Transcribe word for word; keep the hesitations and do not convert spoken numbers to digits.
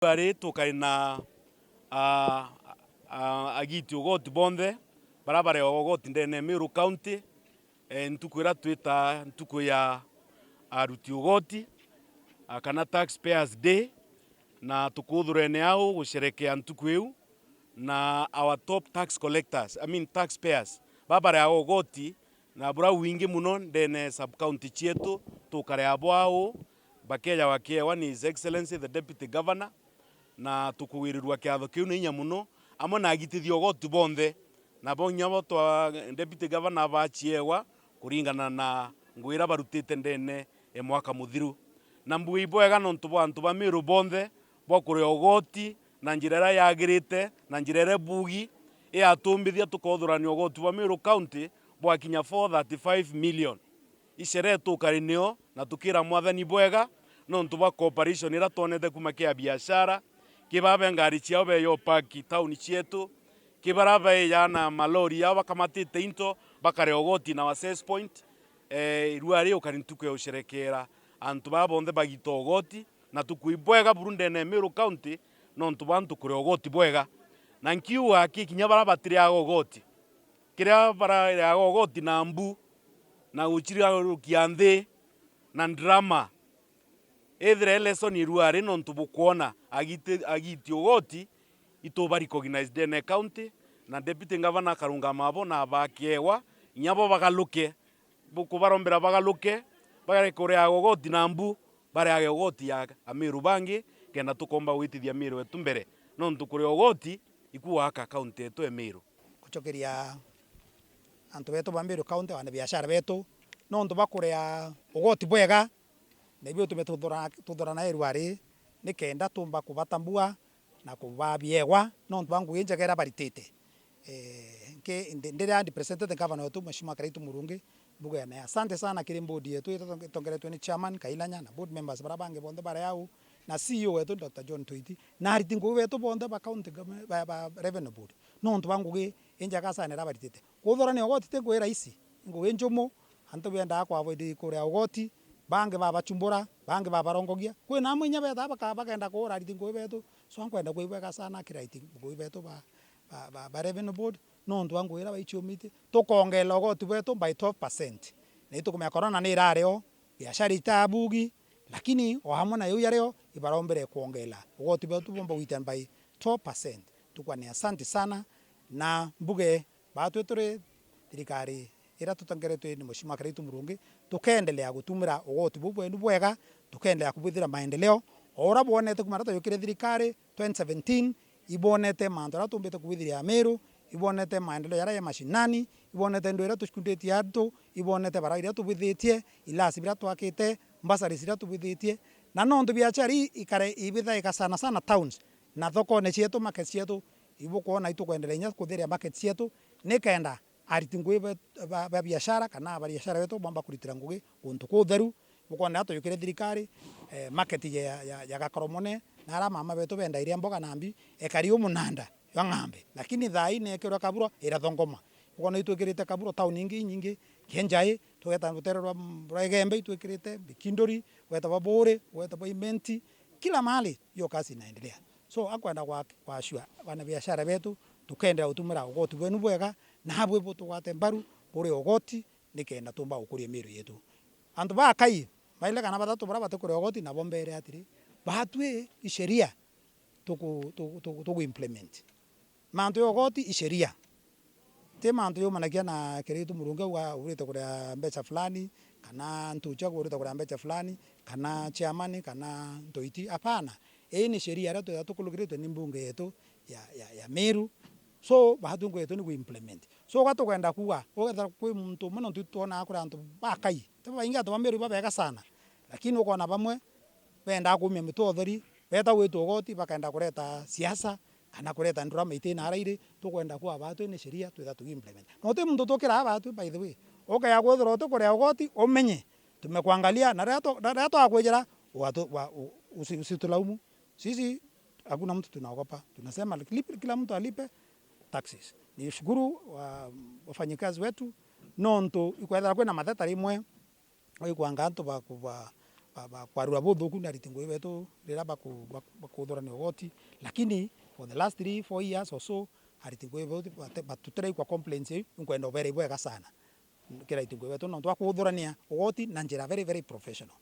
Bari tukari na, a, a, agiti ugoti bonthe, bara barewa ugoti ndene ya Meru County, e, ntuku ira twita ntuku ya aruti ugoti, a, kana Taxpayers Day, na tukuthurene au gusherekea ntuku iu na our top tax collectors, I mean taxpayers, babareaga ugoti na bura wingi muno ndene sub county cietu, tukarea bwao, bakeja bakiewa ni His Excellency the Deputy Governor, na tukugirirua kiatho kiu na inya muno, amwe na agitithia ugoti bonthe, nabo inya bo twa Deputy Governor bachiewa kuringana na ngugi ira barutite ndene e mwaka muthiru. Na mbuge ibwega nontu bwa antu ba Meru bonthe bwa kuria ugoti na njira iria yagirite, na njira iria bugi iyatumbithia tukothurania ugoti bwa Meru County bwakinya four thirty-five million. Isherehe tukari nio na tukira Mwathani bwega nontu bwa cooperation iria twonete kuma kia biashara, ki babe ngari ciao beyo park town cietu, ki bara beya na malori yao bakamatite into bakare ugoti na access point. Eh, irua ri ukari ntuku ya gusherekera antu baa bonthe bagita ugoti, na tuku ibwega buru ndene ya Meru County nontu bwa antu kuria ugoti bwega. Na nkiuga ki kinya bara batiriaga ugoti, kiria barariaga ugoti na mbu, na guchirarukia nthi, na drama. Ethira i lesson irua ri nontu bukwona agiti, agiti ugoti itu ba recognized ndene county, na deputy governor akarungama abo na bakiewa, inya bo bagaluke, bu-, kubarombera bagaluke, bareke kuria ugoti na mbu, bareage ugoti ya Amiru bangi, kenda tukomba gwitithia Miru etu mbere, nontu kuria ugoti iku gwaka county etu e Miru. Gucokeria antu betu ba Miru County, wana biashara betu, nontu ba kuria ugoti bwega, na ibio tume tuthura-, tuthurana irua ri, nikenda tumba kubatambua na kubabiegwa, nontu ba ngugi njega iria baritite. Eh, nki-, ndi-, ndiria ndi presented governor wetu, Mheshimiwa Kiraitu Murungi, mbuge na asante sana kiri board yetu itonge-, itongeretwe ni chairman Kailanya na board members bara bangi bonthe bari au, na C E O wetu Doctor John Toiti, na ariti ngugi betu bonthe ba county government, ba, ba revenue board, nontu ba ngugi injega sana iria baritite. Kuthurania ugoti ti ngugi rahisi, ngugi njumu, antu bendaa ku avoid kuria ugoti, bangi babachumbura, bangi babarongogia. Kwina amwe inya betaa baka-, bakenda kuura ariti ngugi betu, so nkwenda kwibwega sana kiri ariti ngugi betu ba, ba, ba, ba revenue board, nontu wa ngugi iria baichiumite. Tukongela ugoti bwetu by twelve percent. Na itukumenya corona ni irari o, biashara itabugi, lakini o amwe na iu yario, ibarombere kwongela ugoti bwetu bumba gwita by twelve percent. Tukwane asante sana, na mbuge, baatwi turi thirikari iria tutongeretwe ni Mheshimiwa Kiraitu Murungi, tukeendelea gutumira ugoti buu bwenu bwega, tukeendelea kubwithira maendeleo. O uria bwonete kuma riria twayukire thirikari twenty seventeen, ibwonete mantu aria tumbite kubwithiria Amiru, ibwonete maendeleo jaria ya mashinani, ibwonete ndu iria tucikunditie antu, ibwonete bara iria tubwithitie, ilasi biria twakite, mbasaris iria tubwithitie, na nontu biachara ii ikare ibithaika sana sana towns, na thokone cietu, market cietu, ibukwona itukwenderea inya kuthiria market cietu, nikenda ariti ngugi be-, ba, ba biashara kana abariashara betu bomba kuritira ngugi guntu kutheru. Bukwona riria tuyukire thirikari, eh, market ya, ya, ya Gakoromone, na aria mama betu bendairia mboga na mbi, ekari umunanda jwa ng'ambe, lakini thaa ii neekirwe kaburo irathongoma. Bukwona itwikirite kaburo town ingi inyingi, Kienjai, tugeta rutere rwa, rwa Igembe itwikirite, Bikindori, gweta bwa Buuri, gweta bwa Imenti, kila mahali hiyo kazi inaendelea. So, akwenda kwa, kwa sure, bana biashara betu, tukendea gutumira ugoti bwenu bwega, na abwe butugwate mbaru buri ugoti, nikenda tumba gukuria Miru yetu. Antu ba Akai, baile kana batatu bara batikuria ugoti, nabo mbere atiri, batwi isheria tuku, tuku, tuku, tuku implement. Mantu ya ugoti isheria. Ti mantu yaumanagia na Kiraitu Murungi auga urite kuria mbeca fulani, kana Ntuchu auga urite kuria mbeca fulani, kana chairman, kana Ntoiti. Hapana. Ii ni sheria iria twethirwa tukulukiritwe ni mbunge yetu ya, ya, ya Meru. So, baatwi ngugi yetu ni ku implement. So, uga tukwenda kuuga, ukethira kwi muntu umwe, nontu itwonaa kuri antu ba Akai. Ti babaingi antu ba Meru babega sana. Lakini ukoona bamwe, bendaa kuumia mitwe utheri, beeta gwitwa ugoti, bakenda kureta siasa, kana kureta ndrama iti na arairi, tukwenda kuuga baatwi ni sheria twitha tugi implement. Na uti muntu tukira baatwi, by the way. Ukaya kwithirwa uti kuria ugoti, umenye, tumekuangalia, na riria tu-, na riria twakwijira, watu-, wa-, u-, usi-, usitulaumu. Sisi, hakuna mtu tunaogopa. Tunasema, "Lipi-, kila mtu alipe taxes." Ni shukuru wa-, wafanyikazi wetu, nontu ikwethira kwina matheta rimwe, Waigwanga antu ba, ba, ba, ba, kwarua buthuku ni ariti ngugi betu riria baku-, baku-, bakuthurania ugoti, lakini for the last three, four years or so, ariti ngugi betu bate-, batutiraigua complaints iu, inkwenda ubere ibwega sana kiri ariti ngugi betu, nontu bakuthurania ugoti na njira very, very professional.